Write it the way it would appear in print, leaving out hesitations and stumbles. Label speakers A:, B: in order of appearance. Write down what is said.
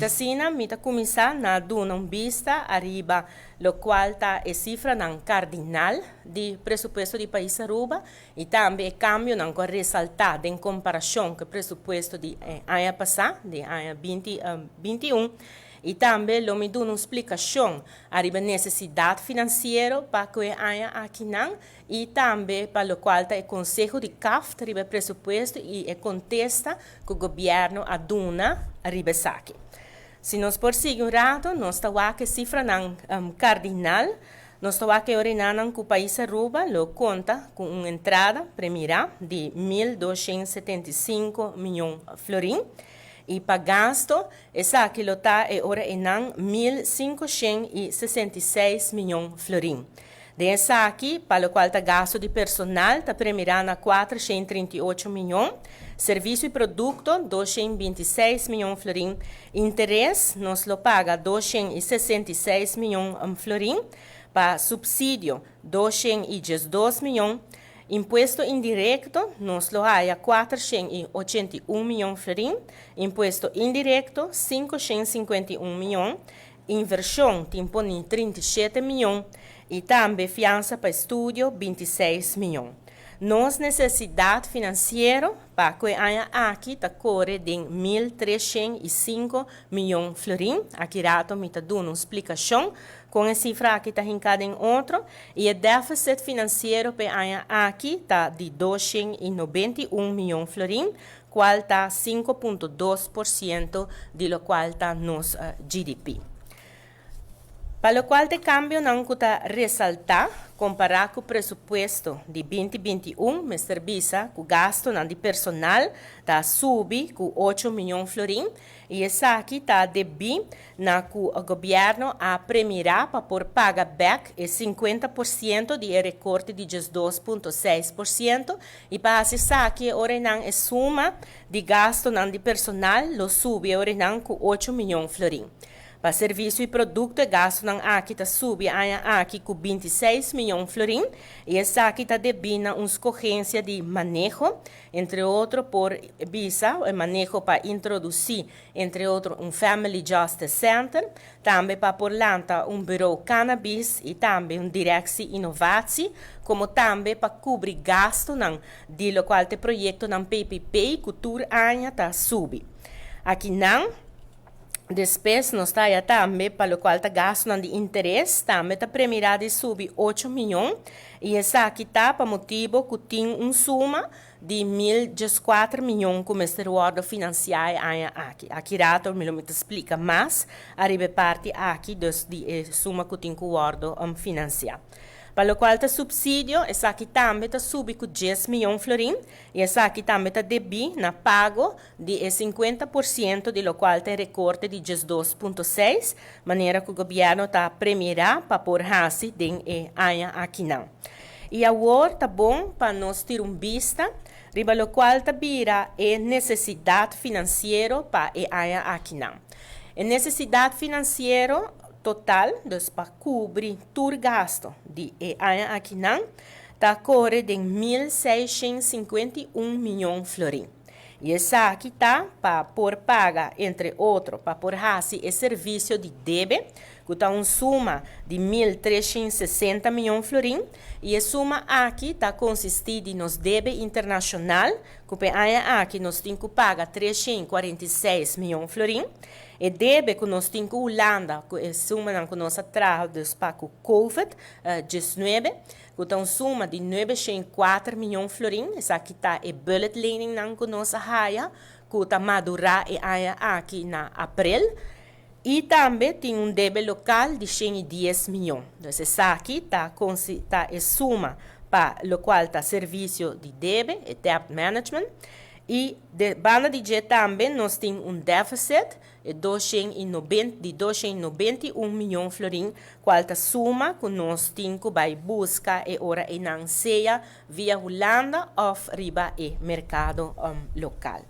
A: Ta asina, mi ta cuminsa na duna un bista ariba locual ta e cifranan cardinal di presupuesto di pais Aruba y tambe e cambionan cu a resalta den comparacion cu e presupuesto di aña pasa, di aña 2021, y tambe lo mi duna un splicacion ariba necesidad financiero pa e aña akinan y tambe pa locual ta e conseho di CAFT riba presupuesto y e contesta cu gobierno a duna riba esaki. Si nos por sigui un rato, nos ta wak e cifranan cardinal, nos ta wak orinan cu pais Aruba lo conta cu un entrada premira di 1.275 miyon florin y pa gasto esaki lo ta e ora einan 1.566 miyon florin. Den esaki, pa locual ta gasto di personal, ta premira na 438 miyon, servicio y producto 226 miyon florin, interes nos lo paga 266 miyon florin, pa subsidio 212 miyon, impuesto indirecto nos lo haya 481 miyon florin, impuesto indirecto 551 miyon, inversion tin poni 37 miyon y tambe fiansa pa estudio 26 miyon. Nos necesidad financiero pa e aña aki ta core di 1.305 miyon florin. Aki rato mi ta duna un splicacion con e cifra aki ta hinca den otro y e deficit financiero pa e aña aki ta di 291 miyon florin, cual ta 5.2% di locual ta nos GDP. Pa locual ta cambionan cu ta resalta, compara cu e presupuesto di 2021, mester bisa cu gastonan di personal ta subi cu 8 miyon florin y esaki ta debi na cu gobierno a premira pa por paga back e 50% di recorte di 2,6% y pa esaki ora nan e suma di gastonan di personal lo subi ora nan cu 8 miyon florin. Pa servicio y producto, gastonan aki ta subi aña aki cu 26 miyon florin y esaki ta debi na un escogencia di maneho, entre otro por bisa e maneho pa introduci, entre otro, un Family Justice Center, tambe pa por lanta un bureau cannabis y tambe un directie innovatie, como tambe pa cubri gastonan di locual ta proyectonan PPP cu tur aña ta subi. Akinan, despues nos ta tambe pa locual ta gasto di interes, tambe ta premira di subi 8 miyon y esaki ta pa motibo cu tin un suma di 1.014 miyon cu mester wordo financia e aña aki. Aki rato mi lo splica mas ariba e parti aki, dus di e suma cu tin cu wordo financia. Pa locual ta subsidio, esaki tambe ta subi cu 10 miyon florin y esaki tambe ta debi na pago di 50% di locual ta recorte di 12,6, manera cu gobierno ta premira pa por hasi den e aña akinan. Y awor ta bon pa nos tira un bista riba locual ta bira e necesidad financiero pa e aña akinan. E necesidad financiero total, dus pa cubri tur gasto di e aña akinan, ta core di 1.651 miyon florin. Y esaki ta pa por paga, entre otro, pa por hasi e servicio di debe, cu ta un suma di 1.360 miyon florin, y e suma aki ta consisti di nos debe internacional, cu pa e aña aki nos tin cu paga 346 miyon florin, e debe cu nos tin cu Hulanda, cu e suma cu nos a traha dus pa COVID-19, cu ta un suma di 904 miyon florin, esaki ta e bulletleningnan cu nos a haya, cu ta madura e aña aki na april, y tambe tin un debe local di 110 miyon. Anto, esaki ta e suma pa locual ta servicio di debe, e debt management, y di banda di dje tambe nos tin un deficit 290, di 291 miyon florin, cual ta suma cu nos tin cu bay busca e ora einan sea via Hulanda of riba e mercado local.